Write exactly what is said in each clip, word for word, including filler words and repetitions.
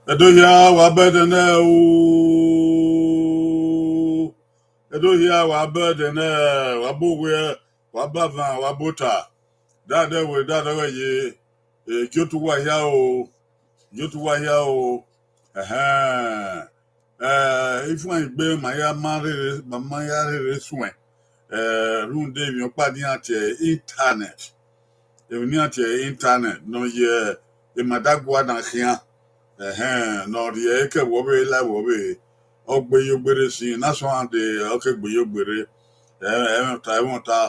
Ẹdo hia wa bẹdẹ nẹ o. Ẹdo hia wa bẹdẹ nẹ, wa bu owiẹ, wa bu avan, wa bu ota. Dadẹ wẹ, dadẹ wẹ ye, e, gie otu uwa hia o, gie otu uwa hia o. Ẹhẹn. Eh, ifuẹn igbe ma ya ma rere, ma ma ya rere suẹn. Eh, rhunmwuda emwi ọkpa ne iran tie internet. Emwi ne iran tie internet, ne ọ ye emadagua na khian. Ẹhẹn, ne ọ rhie ekẹ vbe ọvbehe la vbe ọvbehe. Ọ gbe ye ogbere sin, na sọ rhan de, ọ ke gbe ye ogbere. Ẹ, ẹmwata, ẹmwata.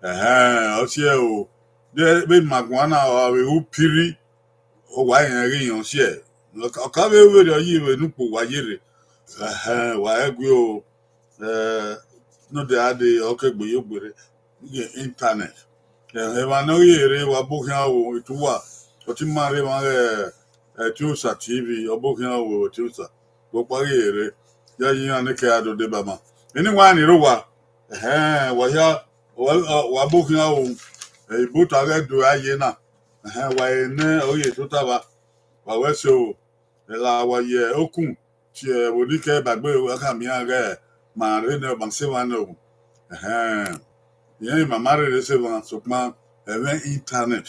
Ẹhẹn, ọ tie o. De vbe ima guan na, ọ vbe ru piri, ọ wa rẹn ghi yan siẹ. Ọ ka vbe vberriọ yi vbe ne ukpo wa ye rre. Ẹhẹn, wa rẹn gue o. Eh, node a de, ọ ke gbe ye ogbere, ye internet. Eh, emwa ne ọ ghi rre, wa bu khian o, itu uwa, ọ te ma rre emwa ghẹ, eh, Etiosa T V, ọ bu khian o, Etiosa. Vbe ọkpa ghi rre, ya ye iran ne ke a do deba ma. Eni wa ni rre owa, ẹhẹn, wa hia, wa, wa bu khian o, eh, ibo ta ghẹ do a ye na, ẹhẹn, wa he nẹ, ọ ghi tota vba, wa wẹ ẹse o, ẹla wa ye okun, tie vbe odikẹ ba egbe, wa ka miẹn iran ghẹ ma rre nẹ, ma sẹ emwa nẹ o. Ẹhẹn. Irẹn ma ma rherhe sẹ emwa, sokpan ẹmwẹ internet,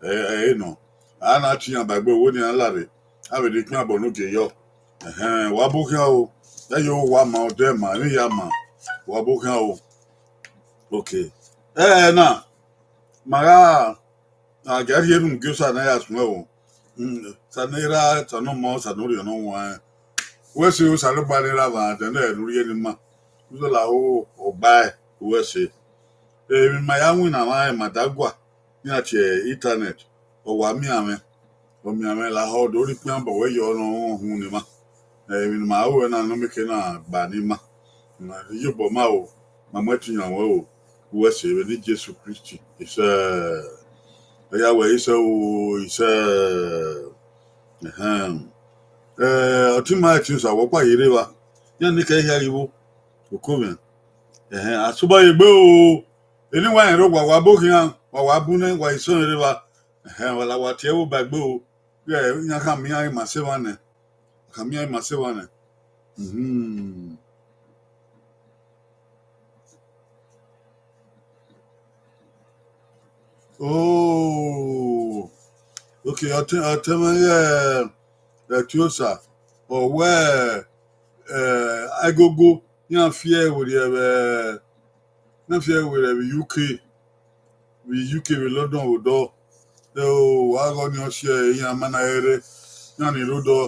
ẹ, ẹ, ẹ nọ. A na tie iran ba egbe, wo ne iran la rre, a vbe rhie ikpian bọ ne ogie yọ. Ẹhẹn, wa bu khian o, ẹ yo wa ma, ọdẹ ma, emwi ya ma, wa bu khian o. Ok. Ẹ, ẹ na, ma gha, a gia rhie erhunmwu gie Osa ne a ya suẹn o. Mm, Osa ne erha, Osa ne ọmọ, Osa ne Orhiọn ne Ọhuanrẹn. Wẹ ẹse, Osanobua ne erha vbe adan ne urhie ni ma. Uzola ho, ọgbae, wẹ ẹse. Emwi ma ya winna mwa, emadagua, iran tie internet, ọ wa miẹn mwẹ, ọ miẹn mwẹ lahọ, do rhie ikpian bọ wẹ yọ ne ọ rọnrọn uhunmwu ne emwa. Emwi ne ima ru ẹre na ne ọ mieke na gba ne ima. Ma iyobọ ma o, ma mu ẹtin yan ruẹ o, wẹ ẹse vbe eni Jesu Kristi. Isẹ, ọ ya wẹ isẹ o, isẹ. Ẹhẹn. Eh, ọtẹn ima Etiosa, wẹ ọkpa ye rre evba. Iran ni kẹ hia ghi vbo, okomwẹ. Ẹhẹn, a sobọ ye egbe o. Eni wa rẹn rre owa, wa bu khian, wa wa bu nẹ, wa isọẹn rre evba. Ẹhẹn, wa la wa tie ẹvbo ba egbe o. Iran khama iran ima sẹ emwa nẹ. Khama iran ima sẹ emwa nẹ. Mhm. Oh, okay, ọtẹn, ọtẹn mwẹ ghẹ, ẹ, Etiosa, ọ wẹ, ẹ, agogo, iran fi ẹre werriẹ vbe, iran fi ẹre werriẹ vbe U K, vbe U K vbe London vbe odọ. Ẹ o, wa ghe ọnii ọ si ẹre, iran ma na rẹrẹ, iran ni rre odọ,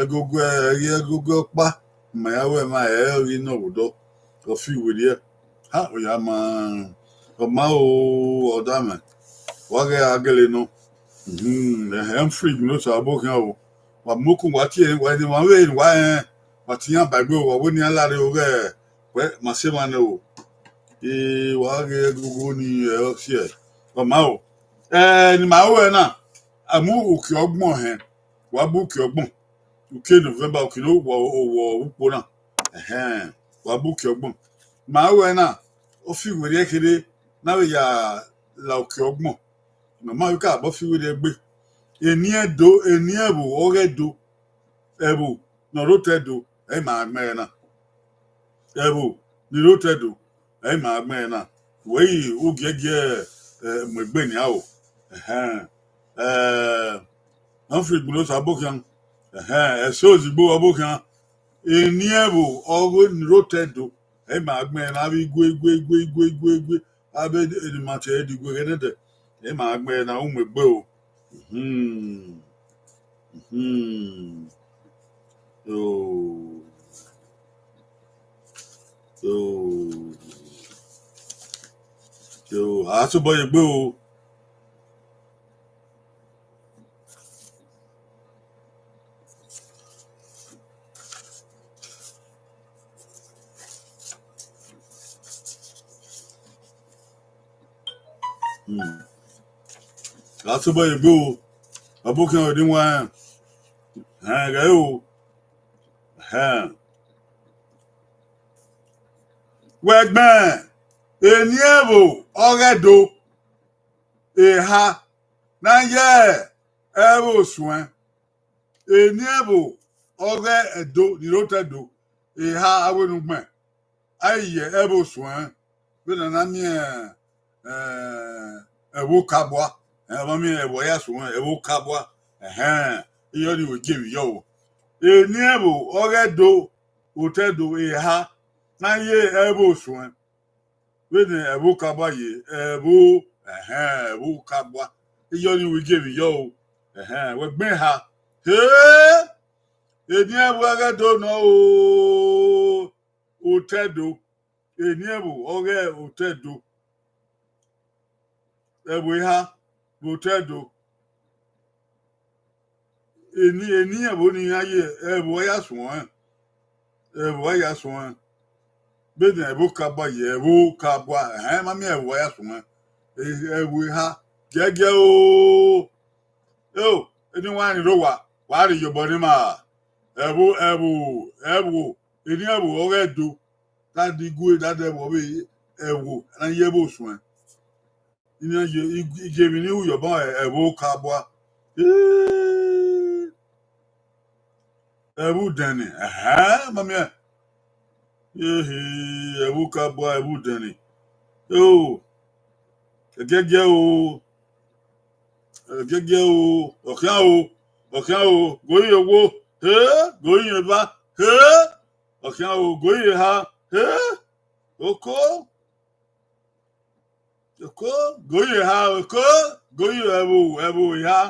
ẹgogo, ẹ ghi ẹgogo ọkpa, ma ya wẹ emwa ẹre ọ ghi nọ vbe odọ, ọ fi werriẹ. Ha, ọ ya ma, ọ ma o, ọdamwẹ, wa ghẹ a gele nọ. Hmm, ẹhẹn, Humphrey Igbeneghu Osabokian o. Wa mu okun, wa tie, wa ni wa vbe wa rẹn, wa tie iran ba egbe o, wa wẹ ne iran lare o ghẹ, wẹ ma se emwa nẹ o. E, wa ghe egogo ni ẹ ọ si ẹ. Wa ma o. Ẹ, ne ima ru ẹre na, a mu uki ọgbọn hẹn, wa bu uki ọgbọn. Uki November, uki ne ọ wọ, ọ wọ ukpo na. Ẹhẹn, wa bu uki ọgbọn. Ma ru ẹre na, ọ fi werriẹ kherhe, ne a vbe ya la uki ọgbọn. Ne ọ ma vbe ka bọ fi werriẹ egbe. Eni Ẹdo, eni ẹvbo ọghe Ẹdo, ẹvbo ne ọ rre otọ Ẹdo, ẹ i ma gha gbẹn ẹre na. Ẹvbo ni rre otọ Ẹdo, ẹ i ma gha gbẹn ẹre na. Wẹ i u giẹgiẹ, ẹ, mu egbe nian o. Ẹhẹn. Ẹ, Humphrey Igbeneghu Osabokian. Ẹhẹn, ẹse ozigbo Osabokian. Eni ẹvbo ọghe ni rre otọ Ẹdo, ẹ i ma gha gbẹn ẹre na, avbe igue, igue, igue, igue, igue, igue. Avbe eni ma tie ẹre Igue ẹghẹ nẹdẹ, ẹ i ma gha gbẹn ẹre na, u mu egbe o. Hmm. Hmm. Oh. Oh. Oh, a tobọ ye egbe o. Hmm. A tobọ ye egbe o. Osabokian ọre ne wa rẹn. Ẹhẹn, ghẹ o. Ẹhẹn. Wẹ gbẹn, eni ẹvbo ọghe Ẹdo, eha, ne a ye ẹvbo suẹn. Eni ẹvbo ọghe Ẹdo ni rre otọ Ẹdo, eha, avbe ne ugbẹn, a i ye ẹvbo suẹn, vbene a na miẹn, eh, ẹvbo Okabua, ẹ, ọ ma miẹn ẹvbo ya suẹn, ẹvbo Okabua, ẹhẹn, iye ọnii wẹ gie vbe iyọ o. Eni ẹvbo ọghe Ẹdo, otọ Ẹdo, eha, ne a ye ẹvbo suẹn. Vbene ẹvbo Okabua ye, ẹvbo, ẹhẹn, ẹvbo Okabua. Iye ọnii wẹ gie vbe iyọ o. Ẹhẹn, wẹ gbẹn eha. He! Eni ẹvbo ọghe Ẹdo nọ o, otọ Ẹdo. Eni ẹvbo ọghe otọ Ẹdo. Ẹvbo eha vbe otọ Ẹdo. Eni, eni ẹvbo ni iran ye, ẹvbo ya suẹn. Ẹvbo ya suẹn. Vbene ẹvbo Okabua ye, ẹvbo Okabua, ẹhẹn, ma miẹn ẹvbo ya suẹn. E, ẹvbo eha, giẹgiẹ o. Eo, eni wa ni rre owa, wa rhie iyobọ ne ima. Ẹvbo, ẹvbo, ẹvbo, eni ẹvbo ọghe Ẹdo, da de igue, da de ẹvbo vbe ẹvbo, na ye ẹvbo suẹn. Iran ye, i, i gie emwi ni ru yọ obọ ẹvbo Okabua. Ee, ẹvbo Udẹnni, ẹhẹn, ma miẹn. Ehe, ẹvbo Okabua, ẹvbo Udẹnni. Eo, ẹgiẹgiẹ o, ẹgiẹgiẹ o, ọ khian o, ọ khian o, goyi owo, he, goyi eva, he, ọ khian o, goyi eha, he, oko. Oko, goyi eha, oko, goyi ẹvbo, ẹvbo eha,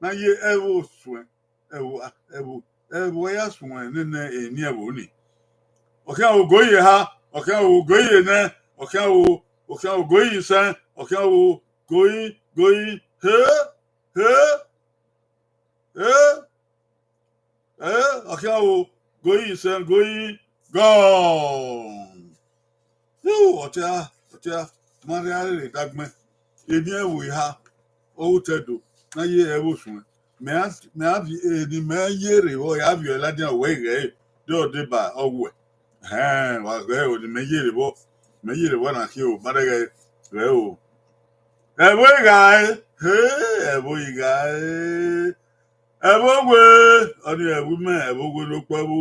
na ye ẹvbo suẹn, ẹvbo, ẹvbo, ẹvbo ya suẹn nene eni ẹvbo ni. Ọ khian o, goyi eha, ọ khian o, goyi enẹ, ọ khian o, ọ khian o, goyi isẹn, ọ khian o, goyi, goyi, he, he, he. Eh, ọ khian o, goyi isẹn, goyi gọn. Yu, ọtia, ọtia, ma rhie aro rre dagbẹn. Eni ẹvbo eha, ọ ru otọ Ẹdo, na ye ẹvbo suẹn. Mẹ a, mẹ a vi, eni mẹ ye rre vbọ, ya viọ ladian wẹ i ghẹ ẹre, de ọ deba ọ wẹ. Ẹhẹn, wa ghẹ ẹre, eni mẹ ye rre vbọ, mẹ ye rre vbọ na khian o, ma dẹghẹ ghẹ o. Ẹvbo ighae, he, ẹvbo ighae. Ẹvbo owe, ọnii ẹvbo imẹ, ẹvbo owe ne okpọ ẹvbo,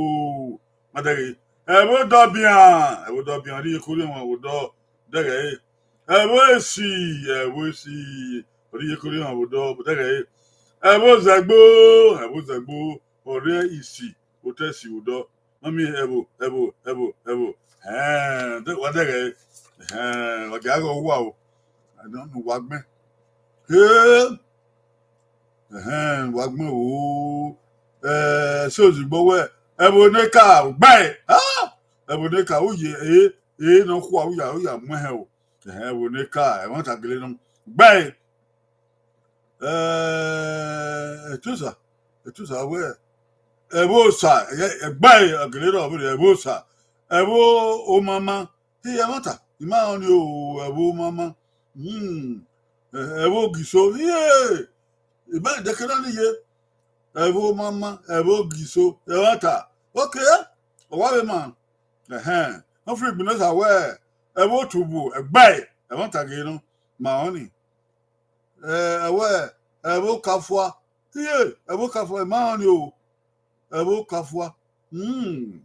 ma dẹghe. Ẹvbo dọbian, ẹvbo dọbian, ọnii ye kori ọmwa vbe odọ, dẹghe. Ẹvbo esi, ẹvbo esi, ọnii ye kori ọmwa vbe odọ, dẹghe. Ẹvbo zẹgbo, ẹvbo zẹgbo, ọre isi, otọ esi vbe odọ. Mami, ẹvbo, ẹvbo, ẹvbo, ẹvbo. Ẹhẹn, de, wa dẹghe. Ẹhẹn, wa gia ghe uwa o. Ẹdọn ne uwa gbẹn. He! Ẹhẹn, wa gbẹn o. Ẹ, ẹse ozigbo wẹ, ẹvbo ne ka, gbae. Ah! Ẹvbo ne ka, u ye, e, e, ne ọ khua, u ya, u ya mu ẹhẹn o. Ẹhẹn, ẹvbo ne ka, ẹmwata gele nọ. Gbae. Ẹ, Ẹtusa, ẹtusa wẹ, ẹvbo osa, ẹgbae, ọgele rọ vberriọ, ẹvbo osa, ẹvbo omama, iye ẹmwata, I ma rẹn ọnii o, ẹvbo omama, hmm, ẹ-, ẹvbo ogiso, iye, I ma dekẹe na ni ye, ẹvbo omama, ẹvbo ogiso, ẹmwata, okay, ọ wa vbe ma, ẹhẹn, ọ firi igbinna osa wẹ, ẹvbo otubu, ẹgbae, ẹmwata ghe nọ, ma rẹn ọnii. Ẹ, ẹwẹ, ẹvbo okafua, iye, ẹvbo okafua, I ma rẹn ọnii o, ẹvbo okafua, hmm,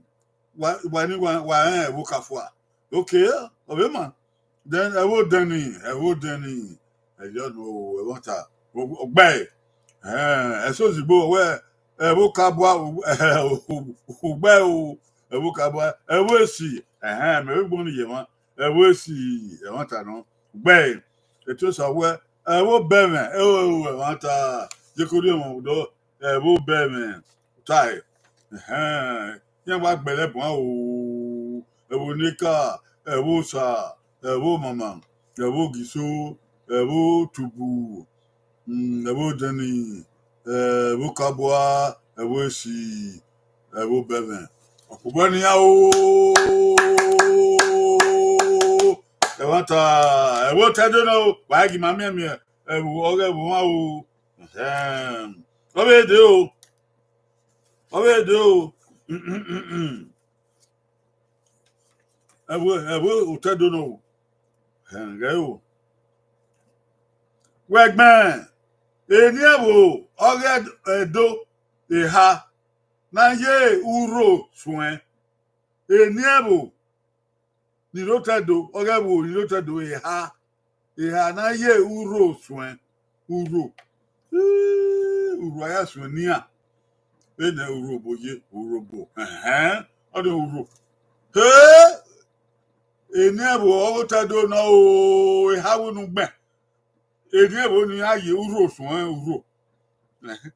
wa, wa ni wa, wa rẹn ẹvbo okafua, okay, ọ vbe ma, then ẹvbo odẹni, ẹvbo odẹni, ẹyọ nọ o, ẹmwata, ọ gbae, ẹhẹn, ẹse ozigbo wẹ, ẹvbo okabua, u-, ugbae o, ẹvbo okabua, ẹvbo esi, ẹhẹn, mẹ vbe gbọnni ye emwa, ẹvbo esi, ẹmwata nọ, gbe, ẹtusa wẹ, ẹvbo obẹmwẹ, ẹmwata, Iyekorriọmọ do, ẹvbo obẹmwẹ, tae, ẹhẹn, iran wa gbẹlẹ buan o, ẹvbo oneka, ẹvbo osa, ẹvbo omama, ẹvbo ogiso, ẹvbo otubu, mm, ẹvbo odẹni, ẹvbo okabua, ẹvbo esi, ẹvbo obẹmwẹ. Ọkpobọ ne iran o, ẹmwata, ẹvbo otẹdo nọ o, wa ghi ma miẹnmiẹn, ẹvbo ọghe ẹvbo mwa o. Ẹhẹn. Ọ vbe dee o, ọ vbe dee o. Ẹvbo, ẹvbo otẹdo nọ o. Ẹhẹn, ghẹ o. Wẹ gbẹn, eni ẹvbo ọghe Ẹdo eha na ye urho suẹn. Eni ẹvbo ni rre otẹdo, ọghe ẹvbo ni rre otẹdo eha, eha na ye urho suẹn, urho. Ii, urho a ya suẹn ne iran. Vbene urhobo ye, urhobo, ẹhẹn, ọ de urho. He! Eni ẹvbo ọghe otẹdo nọ o, eha vbe unu gbẹn. Eni ẹvbo ni a ye urho suẹn urho. Ẹhẹn,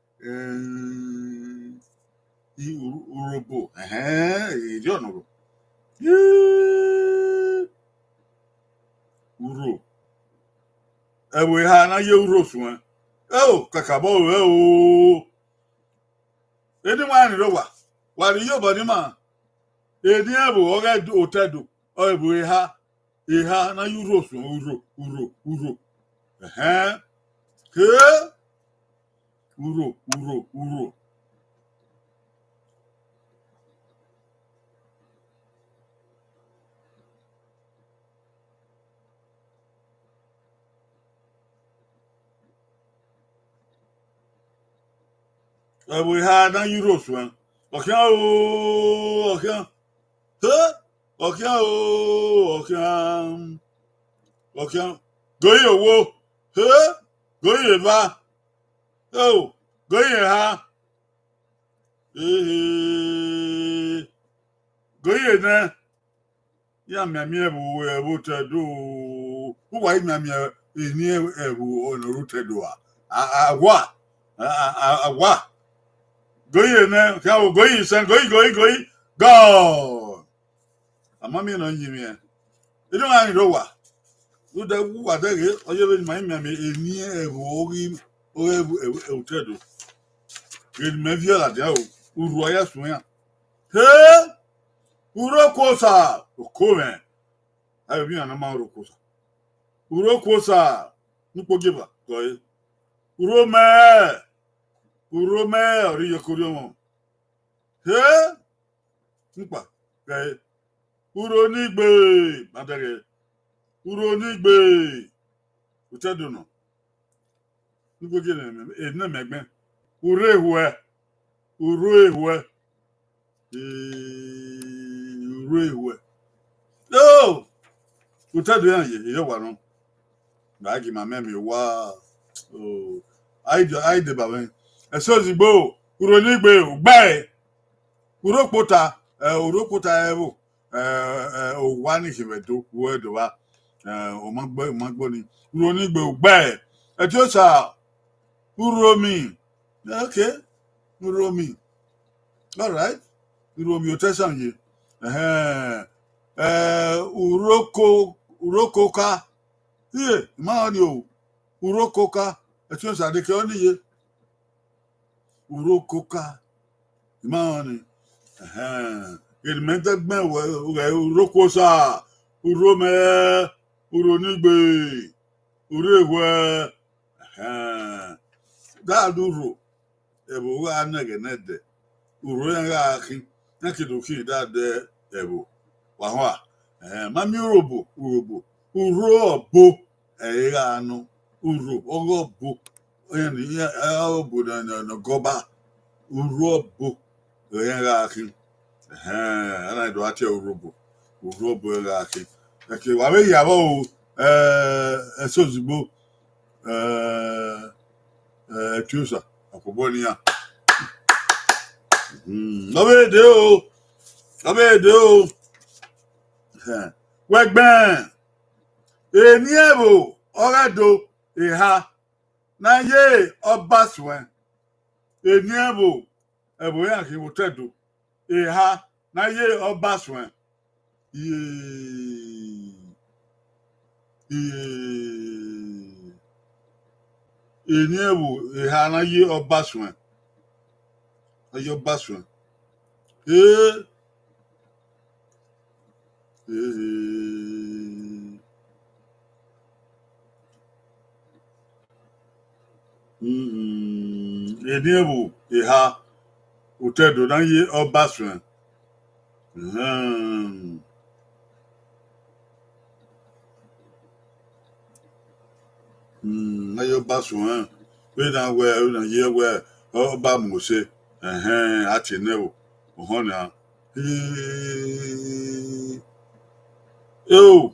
i ur-, urhobo, ẹhẹn, erriọ nọ rọ. Ii, urho. Ẹvbo eha na ye urho suẹn. Ẹo, kakabọ ruẹ o. Eni wa ni rre owa, wa rhie iyobọ ni ma, eni ẹvbo ọghe otẹdo, ọ ẹvbo eha, eha na ye urho suẹn, urho, urho, urho. Ẹhẹn. Ke urho, urho, urho. Ẹvbo eha na ye urho suẹn. Ọ khian o, ọ khian. He! Ọ khian o, ọ khian. Ọ khian. Goi owo. He! Goi eva. O, goi eha. Ehe. Goi enẹ. Iran mianmian ẹvbo, ẹvbo otẹdo, uwa i mianmian eni ẹvbo ọnọre otẹdo a, a, a wa, a, a, a, a wa. Goi enẹ, khian wo, goi isẹn, goi, goi, goi, gọ. A ma miẹn ne ọ yin mwẹ. Eno gha ni rre owa. Rhunmwuda uwa dẹghe, ọ ye vbene ima i mianmian eni ẹvbo ọghe, ọghe ẹvbo, ẹvbo, ẹvbo otẹdo. Ghene imẹ viọ ladian o, urhu a ya suẹn iran. He! Urhokuosa, oko mwẹ. Avbe emwi iran ne ọ ma Urhokuosa. Urhokuosa, ne ukpogieva, gọe. Urhomẹ, urhomẹ, ọre Iyekorriọmọ. He! Nkpa, gọe. Urhonigbe, ma dẹghe. Urhonigbe, otẹdo nọ. Nugbo gie ne mẹ, ene mẹ gbẹn. Urhoehuẹ, urhoehuẹ. Ee, urhoehuẹ. Yo! Otẹdo iran ye, erriọ wa nọ. Ba gie ima miẹn miẹn owa. O, a i de, a i deba mwẹ. Ẹse ozigbo, urhonigbe, ugbae. Urhokpota, ẹ, urhokpota ẹvbo. Ẹ, ẹ, owa ni khin vbe Ẹdo, uwẹ do vba. Ẹ, ọ ma gbọ, ọ ma gbọ ni. Urhonigbe, ugbae. Ẹtiosa, urhomi. Okay. Urhomi. All right. Urhomi otẹsan ye. Ẹhẹn. Ẹ, urhoko, urhokoka. Iye, ima ọnii o. Urhokoka. Ẹtiosa dekẹ ọnii ye. Urho koka. I ma rẹn ọnii. Ẹhẹn. Ghene mẹ dẹgbẹn wẹ, wẹ urho kuosa, urho mẹ, urho nigbe, urho ehwẹ. Ẹhẹn. Gha do urho, ẹvbo gha nẹghẹ nẹdẹ, urho iran gha khin, iran ke do khin da dẹ ẹvbo. Wa hua, ẹhẹn, ma miẹn urhobo, urhobo, urho ọbo, ẹ i gha nọ, urho ọghe ọbo, iran ni, iran, ẹ, ọbo ne, ne, ne ọ gọba, urho ọbo, iran gha khin. Ẹhẹn, a na do a tie urhobo, urhobo gha khin. Ẹke, wa vbe ya vbọ o, ẹ, ẹse ozugbo, ẹ, ẹ, Ẹtiosa, ọkpobọ ne iran. Hmm, ọ vbe dee o, ọ vbe dee o. Ẹhẹn. Wẹ gbẹn, eni ẹvbo ọghe Ẹdo eha ne a ye ọba suẹn. Eni ẹvbo, ẹvbo iran khin vbe otọ Ẹdo eha ne a ye ọba suẹn. Iye, iye, eni ẹvbo eha ne a ye ọba suẹn. A ye ọba suẹn. Ee. Ee. Mm, eni ẹvbo eha, otọ Ẹdo ne a ye ọba suẹn. Ahan. Hmm, na ye ọba suẹn. Vbene a wẹ, vbene a ye wẹ, ọba mu ose. Ẹhẹn, a tie nẹ o. Ohọn nia. Eo.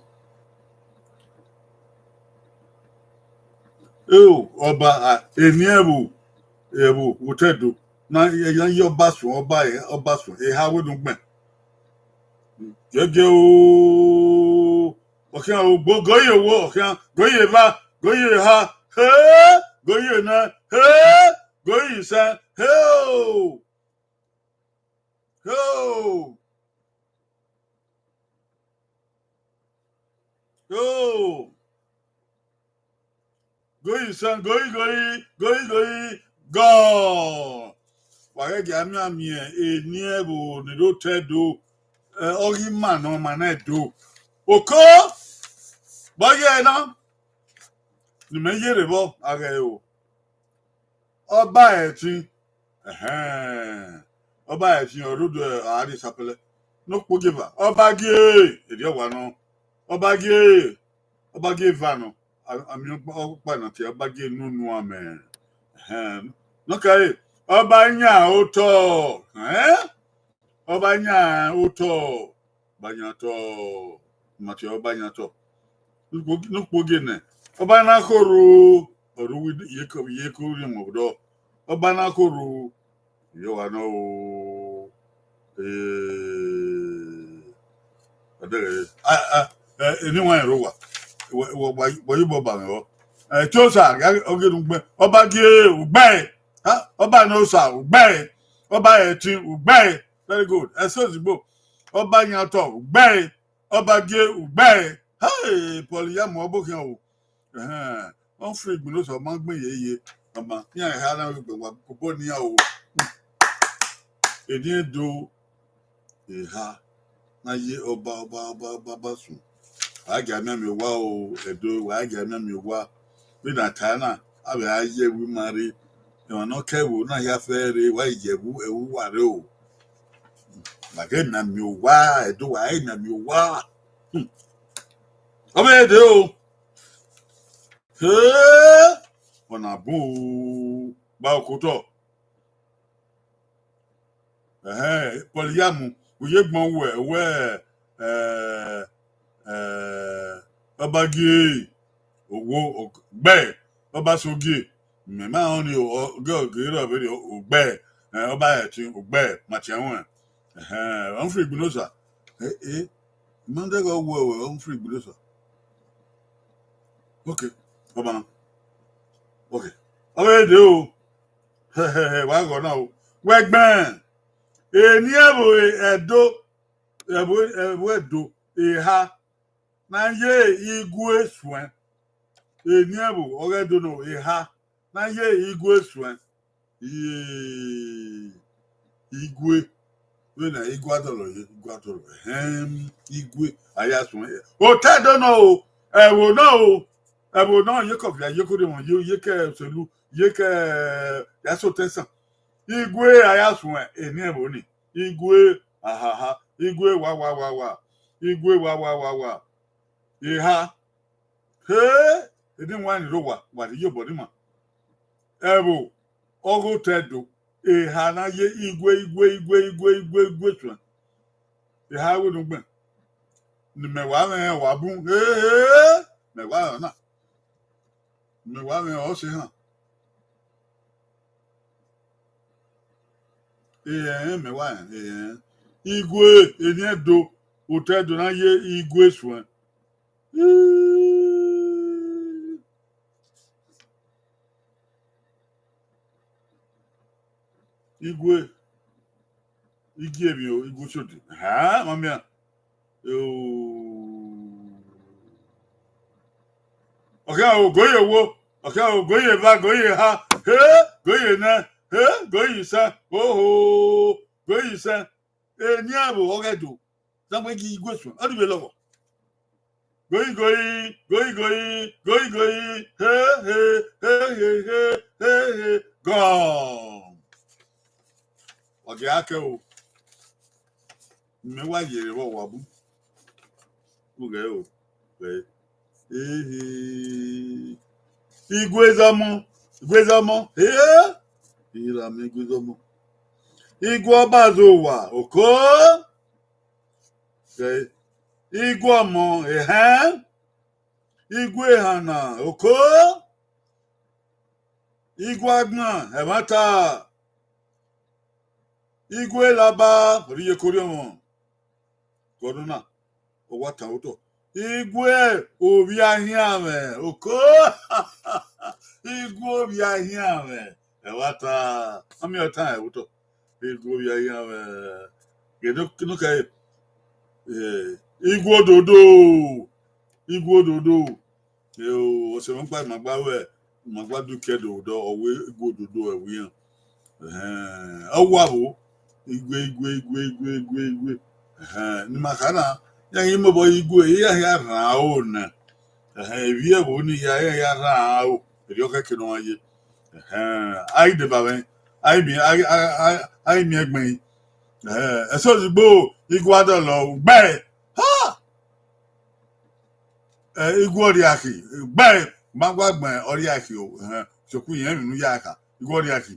Eo, ọba, a, eni ẹvbo, ẹvbo, otọ Ẹdo. Na, na ye ọba suẹn, ọba, ọba suẹn. Eha wẹ ne ugbẹn. Gẹgẹ o. Ọ khian ogbo, gọ ye owo, ọ khian, gọ ye eva, gọ ye eha, he, gọ ye nẹ, he, gọ ye isẹn, he o. He o. He o. Goi san, goi, goi, goi, goi, gọ. Wa ghẹ gia miẹn miẹn eni ẹvbo ni rre otọ Ẹdo, ẹ, ọ ghi ma ne ọ ma na Ẹdo. Oko, vbọ ye ẹre na, ne imẹ ye rre vbọ, a ghẹ o. Ọba ẹtin, ẹhẹn, ọba ẹtin ọ rre odẹ a rrie sapẹlẹ. Ne okpogieva, ọba gie, erriọ wa nọ, ọba gie, ọba gie eva nọ, a, a miẹn ọkpa, ọkpa na tie ọba gie nunu amẹ. Ẹhẹn, ne ọ kẹre, ọba yan otọ, ẹn? Ọba yan otọ, ọba yan otọ, ma tie ọba yan otọ. Ne ukpo, ne ukpo gie nẹ, ọba na khorho, ọ rre uwu iyeke, iyeke urhiọnmwẹ ọdọ. Ọba na khorho, erriọ wa nọ o. Ee, ọdẹghẹ, a, a, ẹ, eni wa rẹn rre owa, wa, wa, wa, wa ye obọ ba mwẹ vbọ. Ẹ, Etiosa, ọ ghi rhunmwuda, ọba gie ugbẹe, ha, ọba ne osa ugbẹe, ọba ẹtin ugbẹe, very good, ẹse ozugbo, ọba yan otọ ugbẹe, ọba gie ugbẹe, hey, Paul Iyamu ọbo khian o. Ẹhẹn, Humphrey Igbinosa, ọ ma gbẹn ye ye, ọ ma, iran eha na vbe gbẹn wa kobọ ne iran o. Eni Ẹdo eha na ye ọba, ọba, ọba, ọba, ọba sun. Wa gia mianmian owa o, Ẹdo, wa gia mianmian owa. Vbene a ta na, a vbe a ye ẹvbo ima rre. Emwa ne ọ ke ẹvbo na hia fẹ rre, wa ye ẹvbo, ẹvbo uwa rre o. Wa ghẹ mianmian owa, Ẹdo, wa ghẹ mianmian owa. Hmm. Ọ vbe dee o. Hee! Ọna bun o, gba okotọ. Ẹhẹn, Paul Iyamu, u ye gbọn wẹ, wẹ, ẹ, ẹ, ọba gie owo, ọ, gbe, ọba so gie, mẹ ma họn ni o, ọ, gẹ, gẹ rọ vberriọ, ugbẹe, ẹ, ọba ẹtin, ugbẹe, ma tian ruẹn. Ẹhẹn, Humphrey Igbinosa, ẹ, ẹ, I ma dẹghe ọ wẹ, wẹ Humphrey Igbinosa. Ok, ọba na. Ok, ọ vbe dee o. Hẹhẹhẹ, wa gọ na o. Wẹ gbẹn, eni ẹvbo Ẹdo, ẹvbo, ẹvbo Ẹdo, eha, na ye igue suẹn. Eni ẹvbo ọghe Ẹdo nọ, eha, na ye igue suẹn. Iye, Igwe. Vbene Igwe Adọlọ ye, Igwe Adọlọ. Ẹhẹn, Igwe, a ya suẹn. Otọ Ẹdo nọ o, ẹvbo nọ o, ẹvbo nọ, ye kọfia, ye kodiọmọ, ye, ye ke Oselu, ye ke, ya sẹ otọ esan. Igwe, a ya suẹn, eni ẹvbo ni. Igwe, ahaha, Igwe, wa, wa, wa, wa. Igwe, wa, wa, wa, wa. Eha. He, eni wine rre owa, wa rhie iyobọ ne ima. Ẹvbo, ọghe Otọ Ẹdo, eha na ye Igwe, Igwe, Igwe, Igwe, Igwe, Igwe suẹn. Eha wẹ ne ugbẹn. Ne imẹ wa mwẹ wa bun, he, he, mẹ wa rẹn ọna. Mẹ wa mwẹ ọse han. Ehẹn, mẹ wa rẹn, ehẹn. Igwe, eni Ẹdo, Otọ Ẹdo na ye Igwe suẹn. Igwe, Igiemwi o, Igwe Osodi. Ha, ma miẹn. Eo. Ọ khian o, goye wo. Ọ khian o, goye eva, goye eha. He, goye nẹ. He, goye isẹn. Oho, goye isẹn. Eni ẹvbo ọghe Ẹdo. Zagbe gi Igwe suẹn. Ọ ni vbe lọghọ. Goyi, goyi, goyi, goyi, goyi, goyi, he, he, he, he, he, he, gọm. Ọ dia kẹ o. Mẹ wa yere vbe owa bu. Ughẹ o. Vbe. Ehe. Igwe Zọmọ, Igwe Zọmọ, he. Ira mẹ Igwe Zọmọ. Igwe Ọbazowa, oko. Igwe Ọmọ, ehẹn. Igwe Ehana, oko. Igwe Agban, ẹmwata. Igwe Laba, ọre iye koriọmọ. Kọdona, ọ wa tan otọ. Igwe Ovbi Ahianmwẹ, oko. Igwe Ovbi Ahianmwẹ, ẹmwata. Ọ miẹn ọtan ẹvbo otọ. Igwe Ovbi Ahianmwẹ, ghe ne, ne ọ kẹ, eh, Igwe Ododo, Igwe Ododo. Eo, ọsẹ mwẹ gba, ma gba wẹ, ma gba du kẹ do dọ, ọ wẹ Igwe Ododo ẹvbo iran. Ẹhẹn, ọ wa vbo, Igwe, Igwe, Igwe, Igwe, Igwe, Igwe. Ẹhẹn, ne ima kha na, iran ghi mobọ Igwe, iran hia rhan aro nẹ. Ẹhẹn, evbi ẹvbo ni hia, iran hia rhan aro, erriọ khẹke ne ọ ma ye. Ẹhẹn, a i deba mwẹ, a i miẹn, a i, a i, a i, a i miẹn ẹgbẹn. Ẹhẹn, ẹse ozugbo, Igwe Adọlọ, ugbẹe. Ha! Eh, Igwe Ọrriakhi, ugbẹe, ma gua gbẹn Ọrriakhi o, ẹhẹn, sokpan irẹn emwi ne u ya kha, Igwe Ọrriakhi,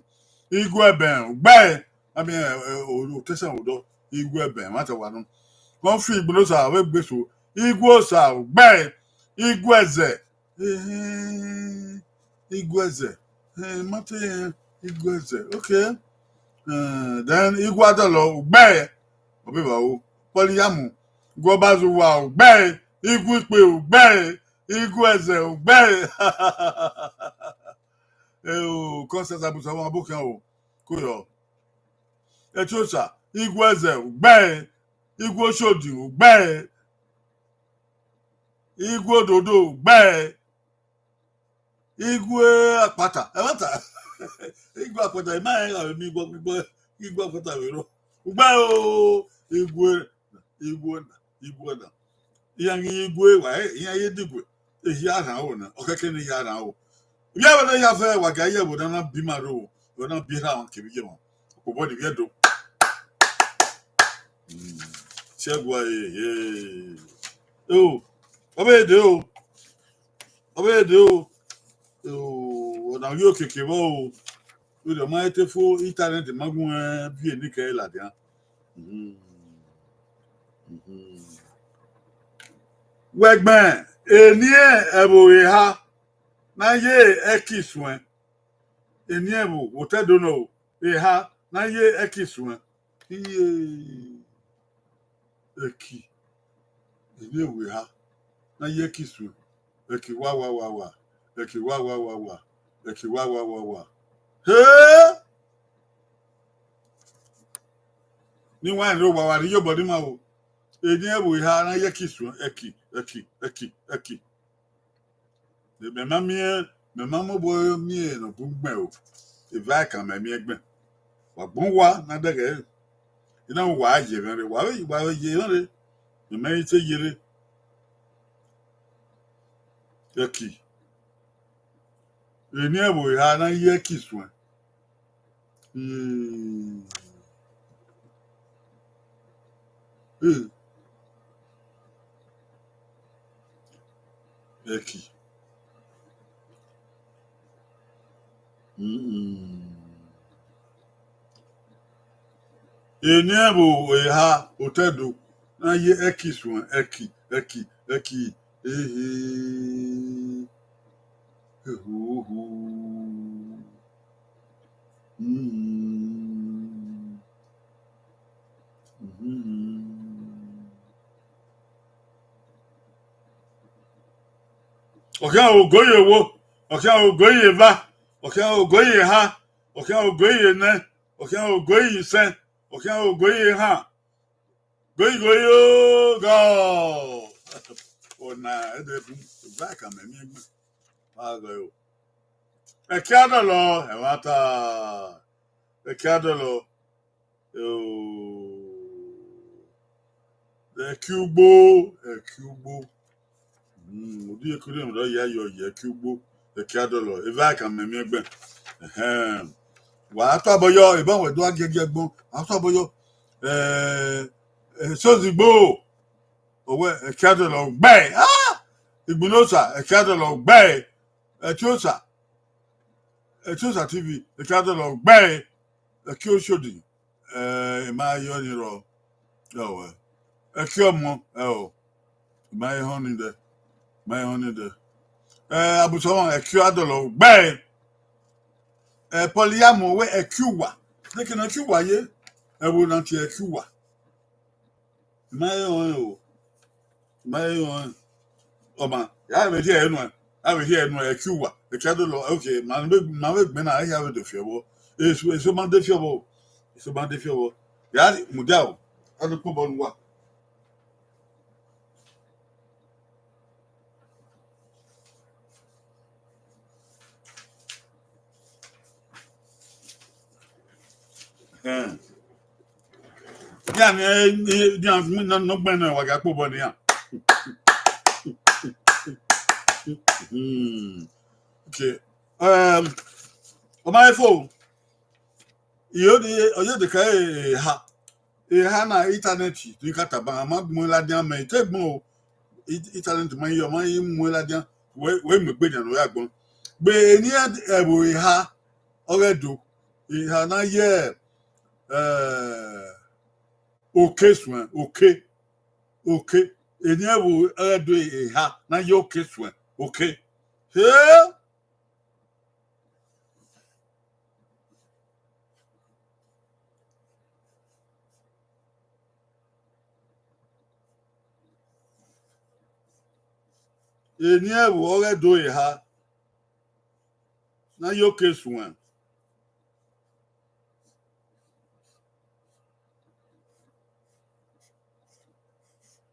Igwe Ẹbẹn, ugbẹe, I mean, eh, eh, o, o, tẹsán odọ, Igwe Ẹbẹn, ma tẹ wa nọ. Kọnfi Igbonosa, vbe gbe so, Igwe Osa, ugbẹe, Igwe Ẹzẹ, eh, Igwe Ẹzẹ, eh, ma te, eh, Igwe Ẹzẹ, okay. Eh, then Igwe Adọlọ, ugbẹe, ọ be vba o, Kpọliyamu, Igwe Ọbazowa, ugbẹe, Igwe Ikpe, ugbẹe, Igwe Ẹzẹ, ugbẹe. Eh, o, Constance Abusa, wọn abo khian o, ko yọ. Ẹtiosa, Igwe Ẹzẹ, ugbẹe, Igwe Oshodi, ugbẹe, Igwe Ododo, ugbẹe, Igwe Akpata, ẹmwata. Igwe Akpata, ima rẹn gha vbe miẹn Igwe, Igwe, Igwe Akpata vbe rrọọ. Ugbẹe o, Igwe, Igwe na, Igwe na. Iran ghi ye Igwe, wa, eh, iran ye Digwe. Ehia rhan aro na, ọ khẹke ne ehia rhan aro. Ivbi ẹvbo ne ehia fẹ, wa ga ye ẹvbo ne a na bi ima rro, ẹvbo ne a na bi erha mwa kevbe iye mwa. Okpobọ ni vbiẹ do. Mm. Siẹgua, eh, eh. O, ọ vbe de o. Ọ vbe de o. O, ọna ghi okiekie vbọ o. Vbene ọ ma te fo internet ma gun viẹ ne I kẹ ladian. Mhm. Mhm. Wẹ gbẹn, eni ẹvbo eha na ye ẹki suẹn. Eni ẹvbo, otọ Ẹdo nọ o, eha na ye ẹki suẹn. Iye, ẹki, eni ẹvbo eha na ye ẹki suẹn. Ẹki wa wa wa wa, ẹki wa wa wa wa, ẹki wa wa wa wa. He! Ne I wa rẹn rre owa, wa rhie iyobọ ne ima o. Eni ẹvbo eha na ye ẹki suẹn, ẹki, ẹki, ẹki, ẹki. Mẹ ma miẹn, mẹ ma mobọ miẹn ne ọ bun gbẹn o. Eva ẹkan mẹ miẹn ẹgbẹn. Wa gbọn uwa na dẹghẹ. I na wa ye mwẹ rre, wa vbe, wa vbe ye mwẹ rre. Mẹ mẹ i te ye rre. Ẹki. Eni ẹvbo eha na ye ẹki suẹn. Hmm. Eh. Ẹki. Mm-mm. Eni ẹvbo eha otọ Ẹdo na ye ẹki suẹn, ẹki, ẹki, ẹki, ehe, ehuhu. Mm. Mhm. Ọ khian ogo ye wo, ọ khian ogo ye eva, ọ khian ogo ye eha, ọ khian ogo ye nẹ, ọ khian ogo ye isẹn, ọ khian ogo ye ehan. Goyi goyi o, God. Ọna ẹdẹ fun, eva ẹkan mẹ miẹn ẹgbẹn. Ma gọ o. Ẹki a dọlọ, ẹmwata. Ẹki a dọlọ. Ẹki ugbo, ẹki ugbo. Mm, odi ekuri mwẹ ya yọ ye ẹki ugbo, ẹki a dọlọ, eva ẹkan mẹ miẹn ẹgbẹn. Ẹhẹn. Wa tọ abọ yọ, eba wẹ do a giẹgiẹ gbọn, wa tọ abọ yọ. Eh, eh, Sozigbo, owẹ ẹki a dọlọ gbẹ. Ah! Igbinosa, ẹki a dọlọ gbẹ. Ẹtiosa, Ẹtiosa T V, ẹki a dọlọ gbẹ. Ẹki Oshodi, eh, ima yọ ni rọ. Ẹwẹ. Ẹki ọmọ, ẹ o. Ima họn ni dẹ. Ima họn ni dẹ. Eh, Abusọmọ, ẹki a dọlọ gbẹ. Eh, Pọl Iyamọ wẹ ẹki uwa. Neke ne ẹki uwa ye. Ẹvbo na tie ẹki uwa. Ma he họn o. Ma he họn. Ọ ma, ya vbe rhie ẹre nuẹn, a vbe rhie ẹre nuẹn, ẹki uwa, ẹki a dọlọ, okay, ma vbe, ma vbe gbẹn na, a hia vbe do fi ọvbọ. Eso, eso ma de fi ọvbọ o. Eso ma de fi ọvbọ. Ya mudia o. A do kpobọ ne uwa. Ẹn. Iran ni, eh, eh, iran nọ, nọ gbẹn nẹ, wa gha kpobọ ne iran. Hmm. Okay. Um, ọ ma he fo. Iyo ni, ọ ye de ka eha. Eha na internet ni ka tama, a ma mu ladian mẹ, i te gbọn o. I-, internet ma yo, ma i mu ladian. Wẹ, wẹ mu egbe nian ne ọ ya gbọn. Gbe eni ẹvbo eha, ọghe Ẹdo, eha na ye, eh, oke suẹn, oke, oke. Eni ẹvbo ọghe Ẹdo eha na ye oke suẹn, oke. He! Eni ẹvbo ọghe Ẹdo eha na ye oke suẹn.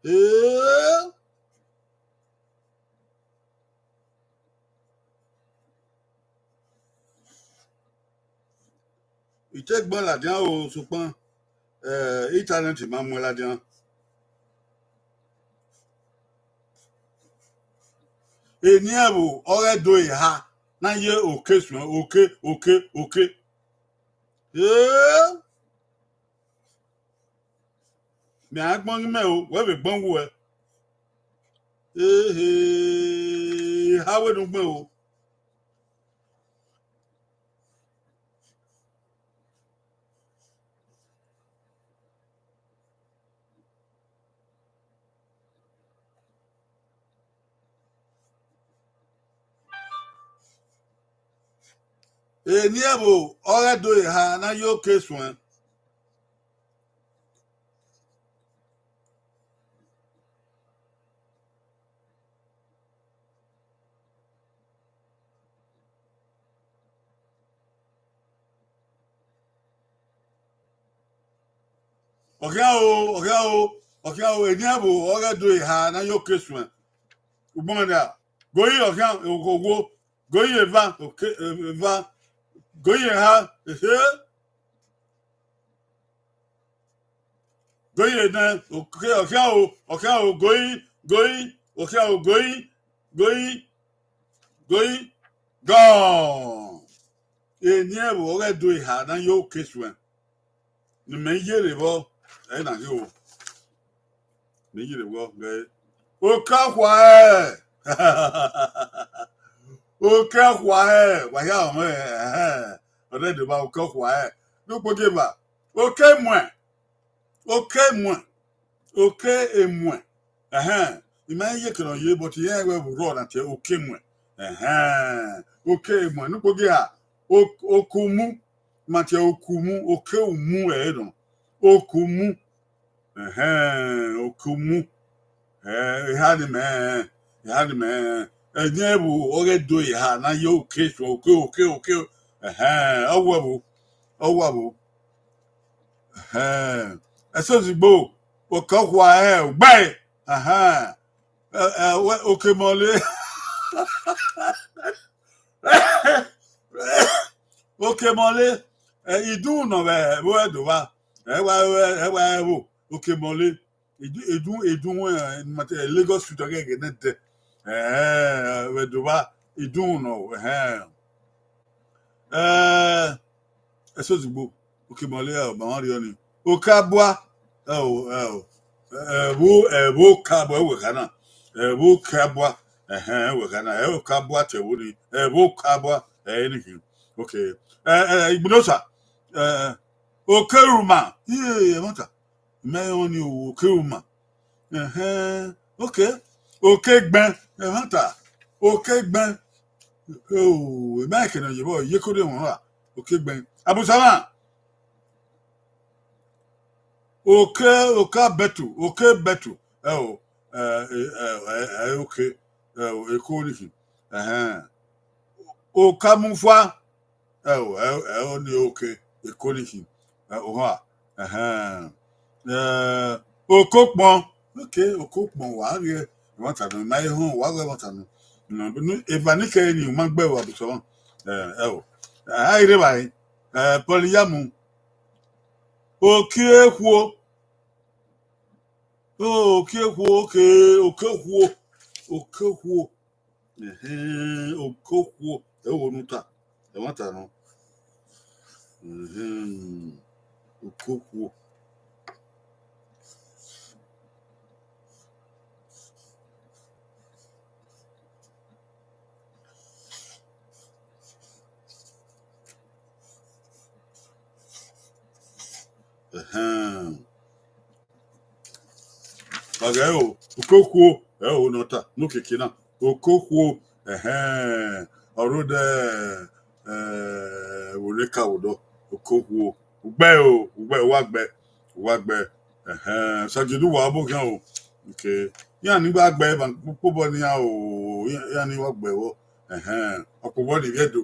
Ee! I te gbẹn ladian o, sokpan, eh, internet ma muẹn ladian. Eni ẹvbo ọghe Ẹdo eha na ye oke suẹn, oke, oke, oke. Ee! Mẹ a gbọn ghi mẹ o, wẹ vbe gbọn wuẹ. Ehe, eha wẹ ne u gbẹn o. Eni ẹvbo ọghe Ẹdo eha na ye oke suẹn. Ọ khian o, ọ khian o, ọ khian o, eni ẹvbo ọghe Ẹdo eha na ye oke suẹn. Ugbẹn na, goyi ọ khian, owo, goyi eva, oke, eva, Goyi eha, ehe. Goyi nẹ, okhian o, okhian o, goyi, goyi, okhian o, goyi, goyi, goyi, gone. Eni ẹvbo ọghe do eha na ye oke suẹn. Ne imẹ ye rre vbọ, ẹ na ghe o. Mẹ ye rre vbọ, ghẹ. Oke ọkhua ẹ. Oke ọkhua ẹ, wa hia ọmọ ẹ, ẹhẹn. Ọdẹ deba oke ọkhua ẹ. Ne ukpogieva, oke emuẹn. Oke emuẹn. Oke emuẹn. Ẹhẹn. I ma ye kene ọ ye, but irẹn wẹ vbe urrọ na tie oke emuẹn. Ẹhẹn. Oke emuẹn. Ne ukpogieva, o-, oke umu. Ma tie oke umu, oke umu ẹ nọ. Oke umu. Ẹhẹn, oke umu. Ẹ, eha ni mẹ, eha ni mẹ. Eni ẹvbo ọghe do eha na ye oke suẹn, oke, oke, oke. Ẹhẹn, ọ wa vbo, ọ wa vbo. Ẹhẹn, ẹsozigbo, oke ọkhua ẹ, ugbe. Ẹhẹn, ẹ, ẹ, wẹ, oke mọle. Oke mọle, ẹ, idun nọ vbe ẹvbo Ẹdo vba. Ẹ wa, ẹ wa ẹvbo, oke mọle. Idun, idun, idun, ẹ, ma te, Lagos Street ọghe ẹghẹ nẹdẹ. Ẹ, vbe Ẹdo vba, idun nọ, ẹhẹn. Ẹ, ẹsozigbo, oke mọle, ẹ, ma ma rriọ ni. Oke abua, ẹ o, ẹ o. Ẹvbo, ẹvbo oke abua, ẹ wẹ kha na. Ẹvbo oke abua, ẹhẹn, ẹ wẹ kha na. Ẹ oke abua te ẹvbo ni. Ẹvbo oke abua, ẹ, eni khin. Okay. Ẹ, ẹ, Igbinosa, ẹ, oke erhuma, iye, ẹmwata. Mẹ rẹn ọnii o, oke erhuma. Ẹhẹn, okay. Oke egbẹn, ẹmwata. Oke egbẹn. O, mẹ rẹn kene ọ ye vbọ, ye kode wọn ra. Oke egbẹn. Abusama. Oke, oke abẹtu, oke abẹtu. Ẹ o, ẹ, ẹ, ẹ, ẹ, oke, ẹ o, eko ni khin. Ẹhẹn. Oke amufua. Ẹ o, ẹ, ẹ o ni oke, eko ni khin. Ẹ, ohan, ẹhẹn. Ẹ, oke okpọn. Okay, oke okpọn, wa rrie ẹmwata nọ, ma họn, wa ghe ẹmwata nọ. Nọ, eva ni kẹre ni u ma gbe ẹvbo Abusama. Ẹ, ẹ o. A i rre evbare. Ẹ, Pọliyamu. Oke ekhuo. Oke ekhuo, oke, oke ekhuo. Oke ekhuo. Ẹhẹn, oke okhuo, ẹ wo ne u ta, ẹmwata nọ. Ẹhẹn, oke okhuo. Ẹhẹn. Wa ghẹ o, oke okhuo, ẹ o ne ọ ta, ne okiekie na. Oke okhuo, ẹhẹn, ọ rre odẹ, ẹ, vbe ne ka vbe odọ, oke okhuo. Ugbẹ o, ugbẹ, uwa gbẹ, uwa gbẹ, ẹhẹn, Sagiedu wa ọbokhian o. Okay. Iran ni gba gbẹ, ma kpokpobọ ne iran o, iran ni wa gbẹ vbọ, ẹhẹn, ọkpobọ ni vbe Ẹdo.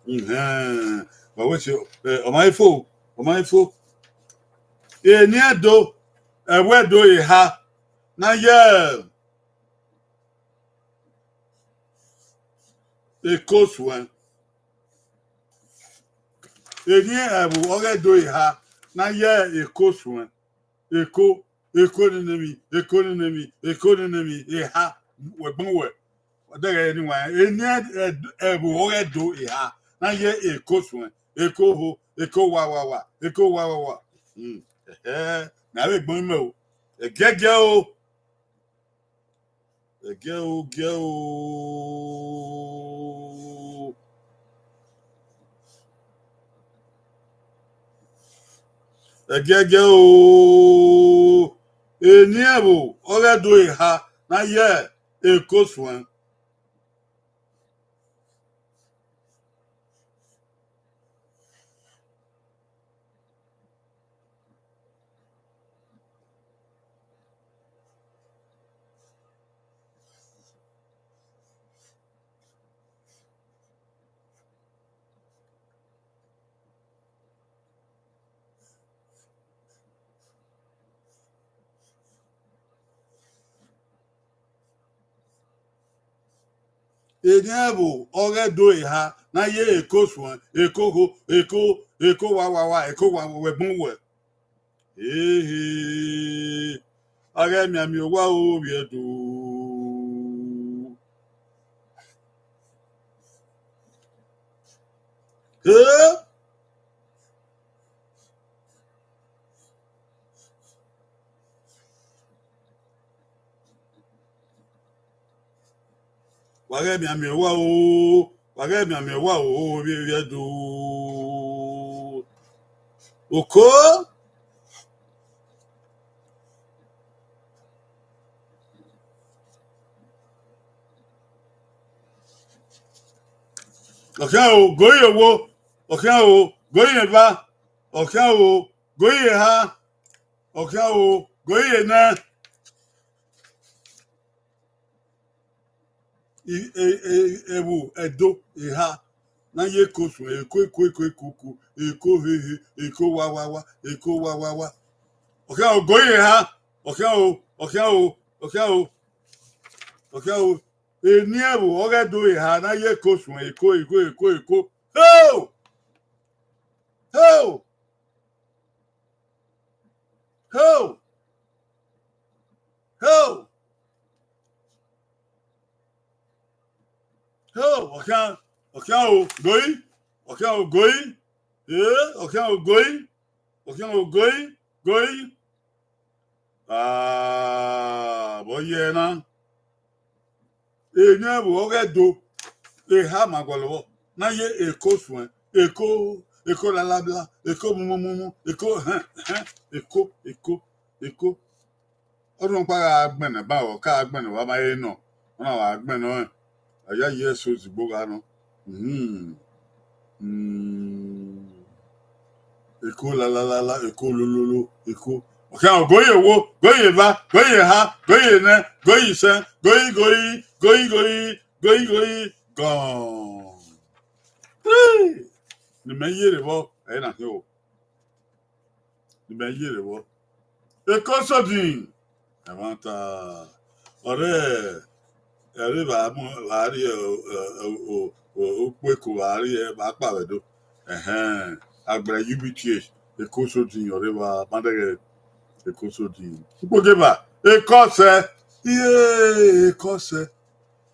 Ẹhẹn, wa wẹ si, ẹ, ọ ma i fo, ọ ma i fo. Eni Ẹdo, ẹvbo Ẹdo eha, na ye eko suẹn. Eni ẹvbo ọghe Ẹdo eha, na ye eko suẹn. Eko, eko nene emwi, eko nene emwi, eko nene emwi, eha, wẹ gbọn wẹ. Ọ dẹghẹ eni wa, eni ẹ-, ẹ-, ẹvbo ọghe Ẹdo eha, na ye eko suẹn, eko ho, eko wa wa wa, eko wa wa wa. Hmm, ẹhẹ, ne a vbe gbọn imẹ o. Ẹgiẹgiẹ o. Ẹgiẹ o, giẹ o. Ẹgiẹgiẹ o. Eni ẹvbo ọghe Ẹdo eha, na ye eko suẹn. Eni ẹvbo ọghe Ẹdo eha, Na ye eko suẹn, eko ho, eko, eko wa wa wa, eko wa wa, wẹ gbọn wẹ. Ehe, a ghẹ mianmian owa o, ovbi Ẹdo. He. Wa ghẹ mianmian owa o, wa ghẹ mianmian owa o, ovbi Ẹdo. Oko. Ọ khian o, goi ye owo. Ọ khian o, goi ye eva. Ọ khian o, goi ye eha. Ọ khian o, goi ye enẹ. I-, e-, e-, ẹvbo Ẹdo eha, na ye eko suẹn, eko, eko, eko, eko, eko, eko hehe, eko wa wa wa, eko wa wa wa. Ọ khian o, goi ye eha. Ọ khian o, ọ khian o, ọ khian o, ọ khian o. Eni ẹvbo ọghe Ẹdo eha na ye eko suẹn, eko, eko, eko, eko. Ho! Ho! Ho! Ho! Ho! Ọ khian, ọ khian o, goi. Ọ khian o, goi. Ee, ọ khian o, goi. Ọ khian o, goi, goi. Ah, vbe ọ ye na? Eni ẹvbo ọghe Ẹdo eha ma gualọ vbọ, na ye eko suẹn, eko, eko lalabla, eko mumumu, eko hẹn, hẹn, eko, eko, eko. Ọrhuẹn ọkpa gha gbẹnnẹ ba, ọ ka gbẹnnẹ, wa ma he nọ, ọ na wa gbẹnnẹ ọnrẹn, a ya ye ẹse ozigbo gha nọ. Hmm. Hmm. Eko la la la la, eko lo lo lo, eko. Ọ khian o, goi ye owo, goi ye eva, goi ye eha, goi ye enẹ, goi ye isẹn, goi, goi, goi, goi, goi, goi, gọn. Three. Ne imẹ ye rre vbọ, ẹ i na khian o. Ne imẹ ye rre vbọ. Eko Osodin. Ẹmwata. Ọre, ẹre vbe mu, vbe rrie, o, o, o, o, ukpo eko vbe rrie, vbe kpa vbe do. Ẹhẹn. Agbẹrẹ U B T H, Eko Osodin, ọre vba ma dẹghẹ Eko Osodin. Ukpogeba, Eko Ọsẹ. Iye, Eko Ọsẹ.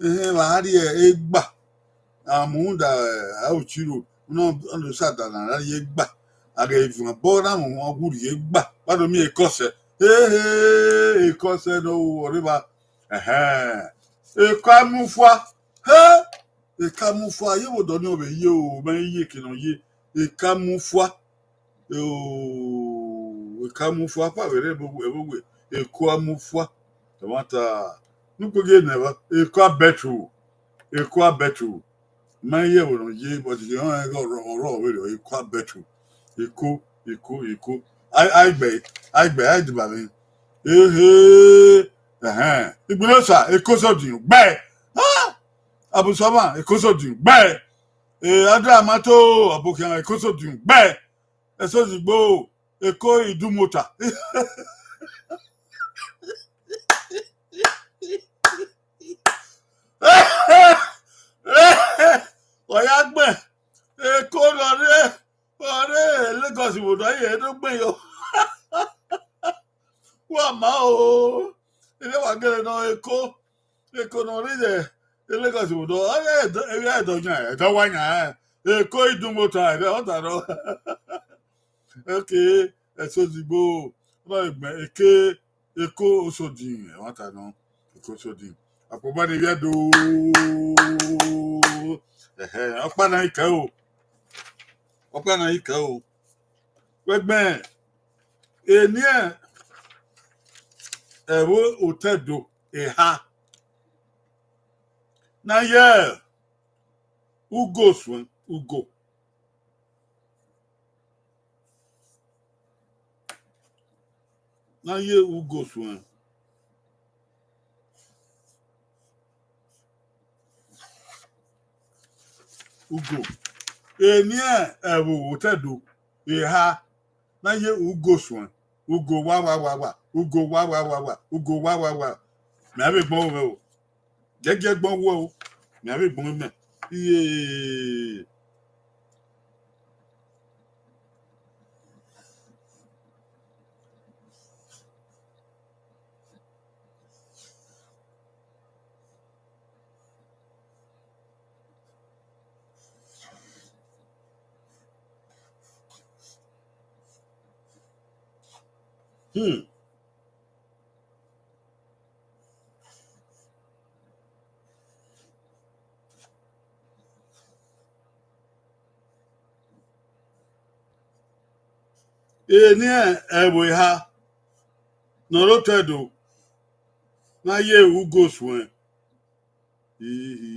Ẹhẹn, vbe rrie egba. Amuda, eh, a ru chiro, nọ, nọ sa da na ra ye gba. A ghe vuọn obọ na mu wọn wu rrie gba. Wa do miẹn Eko Ọsẹ. He, he, Eko Ọsẹ nọ, ọre vba. Ẹhẹn. Eko Amufua. He! Eko Amufua, ye vbe odọ ni ọ vbe ye o, mẹ ye eke nọ ye. Eko Amufua. O, Eko Amufua, apa vbe rre ẹvbo we, Eko Amufua. Ẹmwata, ne ukpoghe nẹ vba, Eko Abẹtu, Eko Abẹtu. Ma ye ẹvbo nọ ye, but ye ọnrẹn ghe ọrọ, ọrọ vberriọ, Eko Abẹtu. Eko, Eko, Eko. Ai, ai gbe, ai gbe, ai diba vbe. Ehe, ẹhẹn. Igbinosa, Eko Osodin, gbe. Ah! Abusama, Eko Osodin, gbe. Eh, Adramato, Abokhian, Eko Osodin, gbe. Ẹse ozigbo, Eko Idumota. Ọ ya gbẹn, Eko nọ rre, ọ rre Lagos vbe odọ ye, do gbẹn yo. Wa ma o, ene wa gele nọ Eko, Eko nọ rre Lagos vbe odọ, ọ rre Ẹdo, ẹdọ yan, ẹdọ wa yan, Eko Idumota, ẹdọ ọ ta nọ. Okay, ẹse ozigbo, ọ na gbe Eke, Eko Osodin, ẹmwata nọ, Eko Osodin. Akpọgba ni vbe Ẹdo. Ẹhẹ, ọkpa na i kẹ o. Ọkpa na i kẹ o. Wẹ gbẹn, eni ẹvbo otọ Ẹdo eha. Na ye Ugo suẹn, Ugo. Na ye Ugo suẹn. Ugo. Eni ẹvbo otọ Ẹdo eha. Na ye Ugo suẹn. Ugo wa wa wa wa. Ugo wa wa wa wa. Ugo wa wa wa. Mẹ vbe gbọn mwẹ o. Gẹgiẹ gbọn wẹ o. Mẹ vbe gbọn mwẹ. Iye. Hmm. Eni ẹvbo eha ne ọ rre otọ Ẹdo na ye Ugo suẹn. Ihi.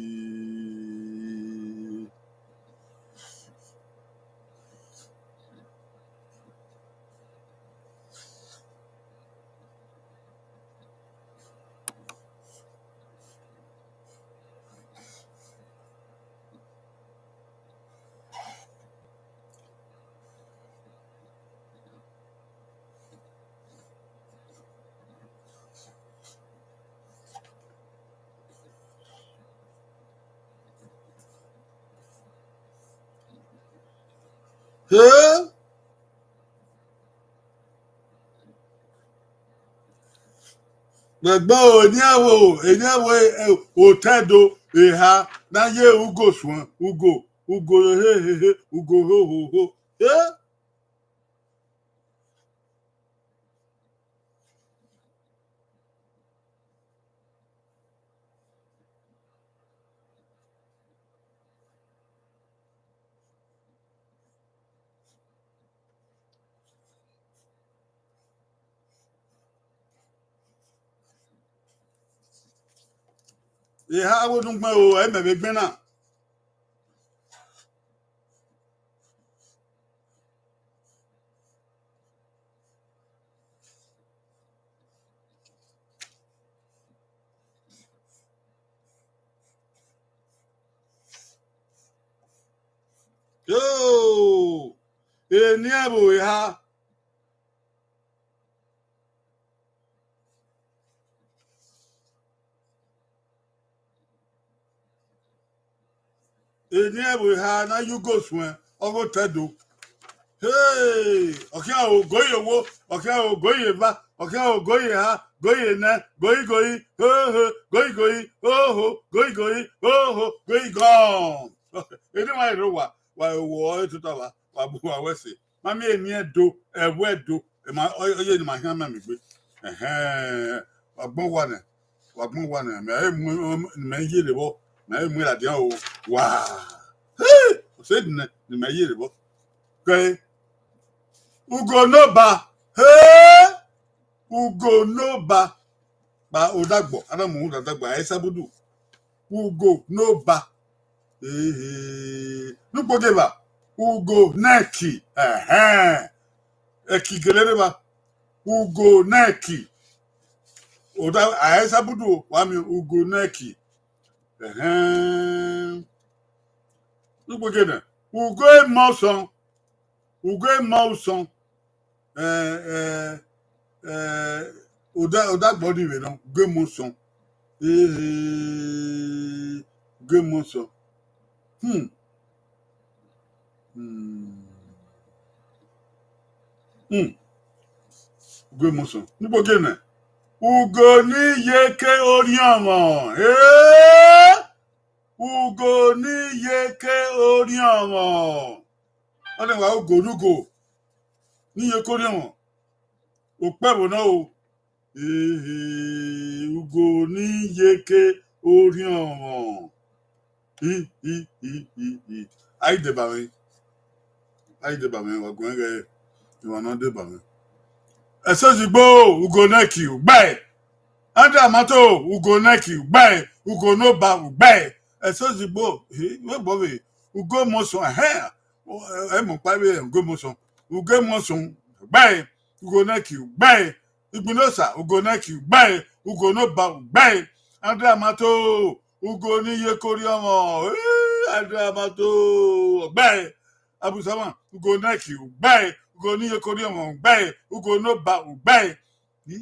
He? Vbe ẹgbẹ o, eni ẹvbo, eni ẹvbo, eh, otọ Ẹdo eha na ye Ugo suẹn, Ugo, Ugo hehehe, Ugo hohoho. Eh? Eha avbe onugbẹn o, ẹ i mẹ vbe gbẹn na. Yoo, eni ẹvbo eha. Eni ẹvbo eha na ye Ugo suẹn, ọ ghe otọ Ẹdo. Hey, ọ khian ho, go ye owo, ọ khian ho, go ye eva, ọ khian ho, go ye eha, go ye enẹ, go yi go yi, ho ho, go yi go yi, ho ho, go yi go yi, ho ho, go yi gone. Eni wa rre owa, wa rre owa ọre tota wa, wa bu wa wẹ ẹse. Ma miẹn eni Ẹdo, ẹvbo Ẹdo, ẹ ma, ọ, ọ ye ne ima khian mianmian egbe. Ẹhẹn, wa gbọn owa nẹ, wa gbọn owa nẹ, mẹ i mu, mẹ i ye rre vbọ, mẹ i mu ladian o, wa. Hey, ọ sẹ nẹ, ne mẹ i ye rre vbọ. Kẹ, Ugo ne Oba, hey, Ugo ne Oba. Kpa odagbọ, a na mu odagbọ, a i sabudu. Ugo ne Oba. Ehe. Ne ukpogieva, Ugo ne Ẹki. Ẹhẹn. Ẹki gele rre evba. Ugo ne Ẹki. Oda, a i sabudu, wa miẹn Ugo ne Ẹki. Ẹhẹn. Ne ukpogieva, Ugo Emọsọn. Ugo Emọsọn. Eh, eh, eh, oda, odagbọ ni vbe nọ, Ugo Emọsọn. Ehe, Ugo Emọsọn. Hmm. Hmm. Hmm. Ugo Emọsọn. Ne ukpogieva. Ugo ni yeke Orhiọnmwẹ. Eh! Ugo ni yeke Orhiọnmwẹ. Ọnii wa Ugo ne Ugo ni yeke Orhiọnmwẹ. Okpẹvbo nọ o. Ehe, Ugo ni yeke Orhiọnmwẹ. I, i, i, i, i. A i deba mwẹ. A i deba mwẹ, wa guan ghẹ, emwa ne ọ deba mwẹ. Ẹsozigbo, Ugo ne Ẹki, u gbe. André Amato, Ugo ne Ẹki, u gbe. Ugo ne Oba, u gbe. Ẹsozigbo, he, vbe obọ vbe, Ugo Emọsọn, ẹhẹn. Ẹ mọ ọkpa vbe Ugo Emọsọn. Ugo Emọsọn, u gbe. Ugo ne Ẹki, u gbe. Igbinosa, Ugo ne Ẹki, u gbe. Ugo ne Oba, u gbe. André Amato, Ugo ni yeke Orhiọnmwẹ, eh, André Amato, u gbe. Abu Saman, Ugo ne Ẹki, u gbe. Ugo ni yeke Orhiọnmwẹ, u gbe. Ugo ne Oba, u gbe. I,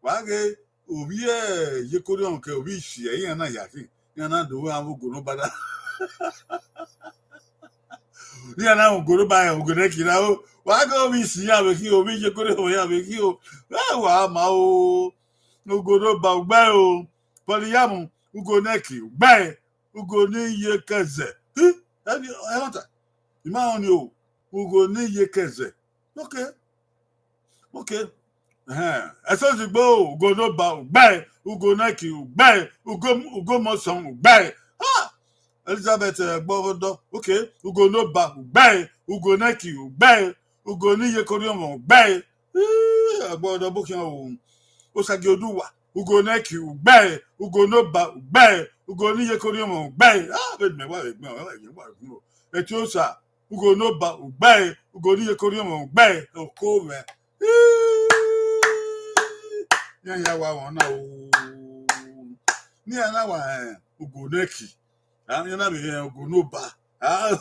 wa ghe, ovbi, eh, yeke Orhiọnmwẹ kẹ ovbi isi, iran na ya khin, iran na do vbe avbe Ugo ne Oba da. Iran na ugoro ba rẹn, ugoro ẹki na o. Wa ghe ovbi isi iran vbe khin o, ovbi iyeke orhiọnmwẹ iran vbe khin o. Ẹ wa ma o. Ugoro ba ugbẹn o. Pọliyamu, ugoro ẹki ugbẹn. Ugoro ni ye kẹzẹ. Hi, ẹmwata. I ma rẹn ọnii o. Ugoro ni ye kẹzẹ. Okay. Okay. Ẹhẹn. Ẹsọzigbo, ugoro ba ugbẹn, ugoro ẹki ugbẹn, ugoro, ugoro mọsọn ugbẹn. Ha! Elizabeth, eh, Ẹgbọdọ. Okay. Ugoro ba ugbẹn, ugoro ẹki ugbẹn, ugoro ni ye iyeke orhiọnmwẹ ugbẹn. Ih, Ẹgbọdọ bọ khian o. Osagie Oduwa, ugoro ẹki ugbẹn, ugoro ba ugbẹn, ugoro ni ye iyeke orhiọnmwẹ ugbẹn. Ah, vbene mẹ wa vbe gbẹn, wa vbe gbẹn, wa vbe gbẹn o. Ẹtin Osa, ugoro ba ugbẹn, ugoro ni ye iyeke orhiọnmwẹ ugbẹn, oko mwẹ. Iran ya wa wọn na o. Ne iran na wa rẹn ugoro ẹki. Ah, iran na vbe rẹn ugoro ba. Ah,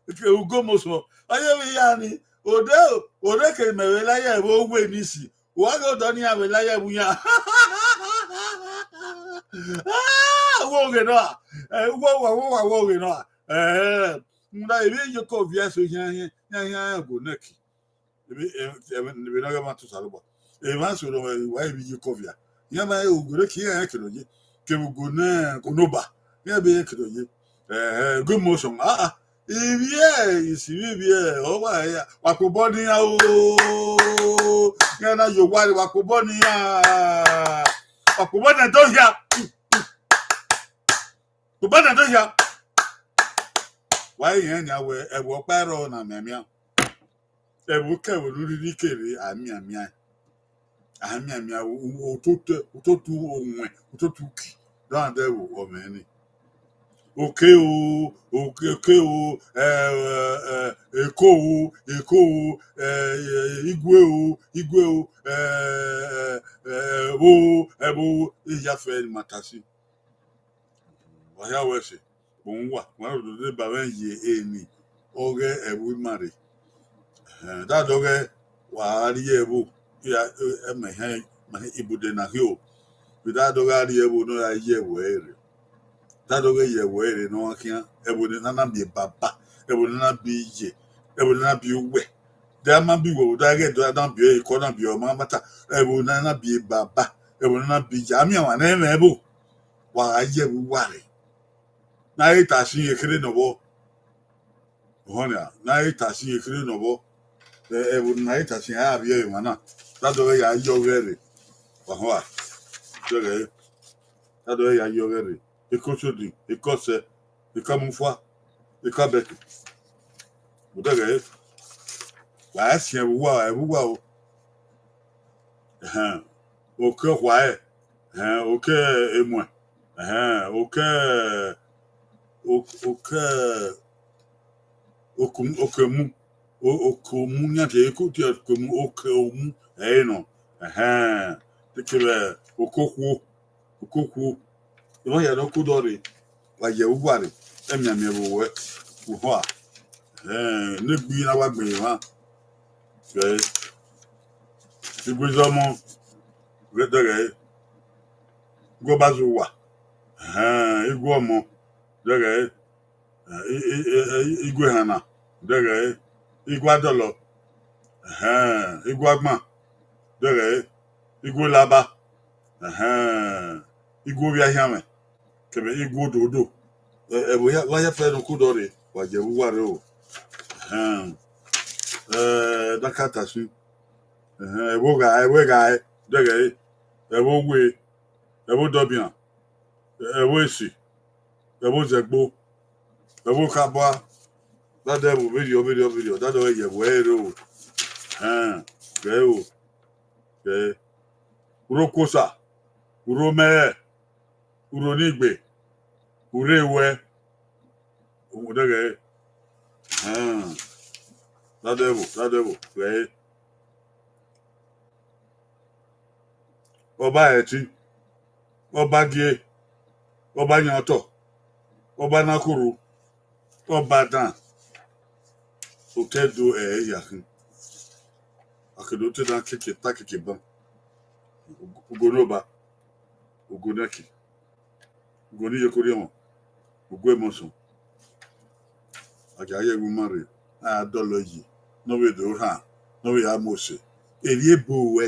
ugoro mọsọn. Ọ ye vbe ya ni, ode, ode ke mẹ vbe la ye ẹvbo uwe ni si. Wa ghe odọ ne iran vbe la ye ẹvbo iran. Ah, wo ghe nọ a. Eh, wo wa, wo wa, wo ghe nọ a. Eh, na, emwi iyeke ovia eso hian hian, hian hian ugoro ẹki. Emwi, emwi, emwi ne ọ ghẹ ma to Osanobua. Emwa eso nọ wa emwi iyeke ovia. Iran ma ugoro ẹki, iran kere oye. Kevbe ugoro, ugoro ba, iran be kere oye. Eh, ugoro mọsọn. Ah, ah. Ivbi ẹ, isi ivbi ẹ, ọ wa ya. Wa kpobọ ne iran o. Iran na ye owa rre, wa kpobọ ne iran. Wa kpobọ ne ẹdẹ hia. Kpobọ ne ẹdẹ hia. Wa rẹn nian wẹẹ, ẹvbo ọkpa i rrọọ na mianmian. Ẹvbo kẹvbo ne u rhirhi kere, a mianmian. A mianmian, u, u, ototo, ototo owẹn, ototo uki, dan dẹ vbo ọmwẹ ni. Oke o, oke, oke o, eh, eh, eh, eko o, eko o, eh, eh, igwe o, igwe o, eh, eh, eh, ẹvbo, ẹvbo, iya fẹ ni ma ta si. Wa hia wẹ ẹse, kpọnmwẹ uwa, wa rhie odẹ ba mwẹ ye eni, ọghe ẹvbo ima rre. Ẹhẹn, da dọghe wa rrie ẹvbo, ya, ẹ, ma hẹn, ma hẹn ibude na khin o. Vbe da dọghe a rrie ẹvbo ne ọ ya ye ẹvbo ẹre rre. Da dọghe ye ẹvbo ẹre ne ọ khian, ẹvbo ne a na biẹ baba, ẹvbo ne a na biẹ iye, ẹvbo ne a na biẹ uwẹ. De a ma biẹ uwẹ, da ghẹ do a na biẹ ẹre, ekọ na biẹ ọmwa, mata, ẹvbo ne a na biẹ baba, ẹvbo ne a na biẹ iye. A miẹn ọmwa ne ẹ i mwẹ ẹvbo, wa gha ye ẹvbo uwa rre. Ne a i ta sin ekherhe nọ vbọ. Ọhọn nia, ne a i ta sin ekherhe nọ vbọ. Ẹ, ẹvbo ne a i ta sin, a ya vbiẹ emwa na. Da dọghe ya ye ọghe rre. Wa họn a. Dọghe. Da dọghe ya ye ọghe rre. Eko sodi, eko sẹ, eko amufua, eko abẹke. Dọghe. Wa siẹn vbe uwa, vbe uwa o. Ẹhẹn. Oke ọkhuare, ẹhẹn, oke emuẹn, ẹhẹn, oke, o-, oke, oke mu, oke mu, o-, oke mu, yan tie, eko tie oke mu, oke omu, ẹ i re nọ, ẹhẹn, te kevbe oke okhuo, oke okhuo. Emwa hia ne ọ ke odọ rre, wa ye ẹvbo uwa rre, ẹ mianmian vbe owẹ, u họn a. Ẹhẹn, ne egbe na wa gbe emwa. Ghẹ, igwe zọmọ, ghẹ dẹghẹ, igwe ọbazuwa, ẹhẹn, igwe ọmọ, dẹghẹ, i, i, i, i, igwe hana, dẹghẹ, igwe adọlọ, ẹhẹn, igwe agban, dẹghẹ, igwe laba, ẹhẹn, igwe ovbi ahianmwẹ, kevbe igwe ododo. Ẹ, ẹvbo hia, wa hia fẹ ne ọ ke odọ rre, wa ye ẹvbo uwa rre o. Ẹhẹn. Ẹ, da ka ta sin. Ẹhẹn, ẹvbo gha, ẹvbo gha, dẹghẹ, ẹvbo uwe, ẹvbo dọbian, ẹvbo esi, ẹvbo zẹgbo, ẹvbo khabua, da dẹ ẹvbo vberriọ, vberriọ, vberriọ, da dọghe ye ẹvbo ẹre o. Ẹhẹn, ghe o, ghe. Urho okuosa, urho mẹrẹ, urho ne igbe, urho ewẹ, dẹghẹ, ẹhẹn, da dẹ ẹvbo, da dẹ ẹvbo, ghe. Ọba ẹtin, ọba gie, ọba yan otọ, ọba na khorho, ọba dan, otọ Ẹdo ẹ i ya khin. A ke do te dan keke, ta keke ban. Ugo ne ọba, ugo ne ẹki, ugo ne iyeke orhiọnmwẹ, ugo emọsọn, A gia ye ẹwu ima rre, a dọlọ yi, ne ọ vbe do rhan, ne ọ vbe ya mu ose. Erriọ ebo ruẹ,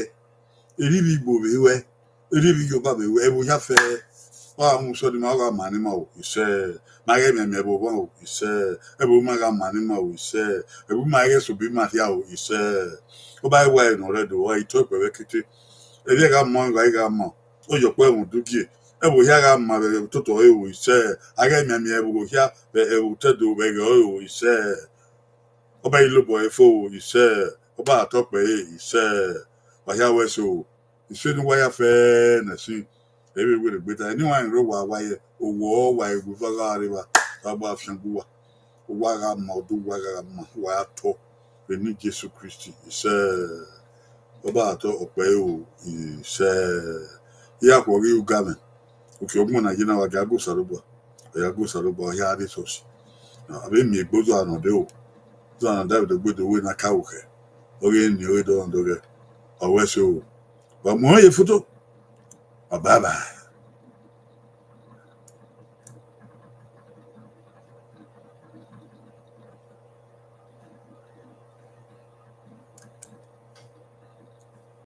erriọ ivbi Igbo vbe ruẹ, erriọ ivbi Yoruba vbe ruẹ, ẹvbo hia fẹẹrẹ, ọ gha mu sẹ ne ima, ọ gha ma ne ima o, isẹ. Ma ghẹ mianmian ẹvbo ọmwa o, isẹ. Ẹvbo ima gha ma ne ima o, isẹ. Ẹvbo ima ghẹ sẹ obọ ima hia o, isẹ. Ọ ba wa ẹre ne ọ rre do, ọ i tọ ẹkpẹ vbe kete. Ẹvbo gha ma, ọ gha ma, ọ yọ ọkpọ ẹmwẹ udugie. Ẹvbo hia gha ma vbe ẹvbo ototọ ẹre o, isẹ. A ghẹ mianmian ẹvbo hia vbe ẹvbo otẹdo vbe ẹghẹ ọre o, isẹ. Ọ ba i lobọ ẹre fo o, isẹ. Ọ ba tọ ẹkpẹ ẹre, isẹ. Wa hia wẹ ẹse o. Isẹ ne uwa ya fẹẹrẹ nẹ sin, ẹ i vbe werriegbe ta, eni wa rẹn rre owa wa ye, owa wa ye, wa gha rre evba, wa gba fian gu uwa. Uwa gha ma, ọdọ uwa gha ma, uwa ya tọ vbe eni Jesu Kristi, isẹ. Ọ ba tọ ẹkpẹ ẹre o, isẹ. Iran khuọ ghi ru ga mwẹ, uki ọgbọn na ye na, wa gia gu Osanobua, wa ya gu Osanobua, ọ hia rre esọsi. A vbe miẹn egbe uzuan ne ọ de o, uzuan ne David Ogbedo wẹ ne a ka ru khẹ, ọ ghi eni ọghe dọmọdọ ghẹ, ọ wẹ ẹse o. Wa muẹn ye foto. Bye bye.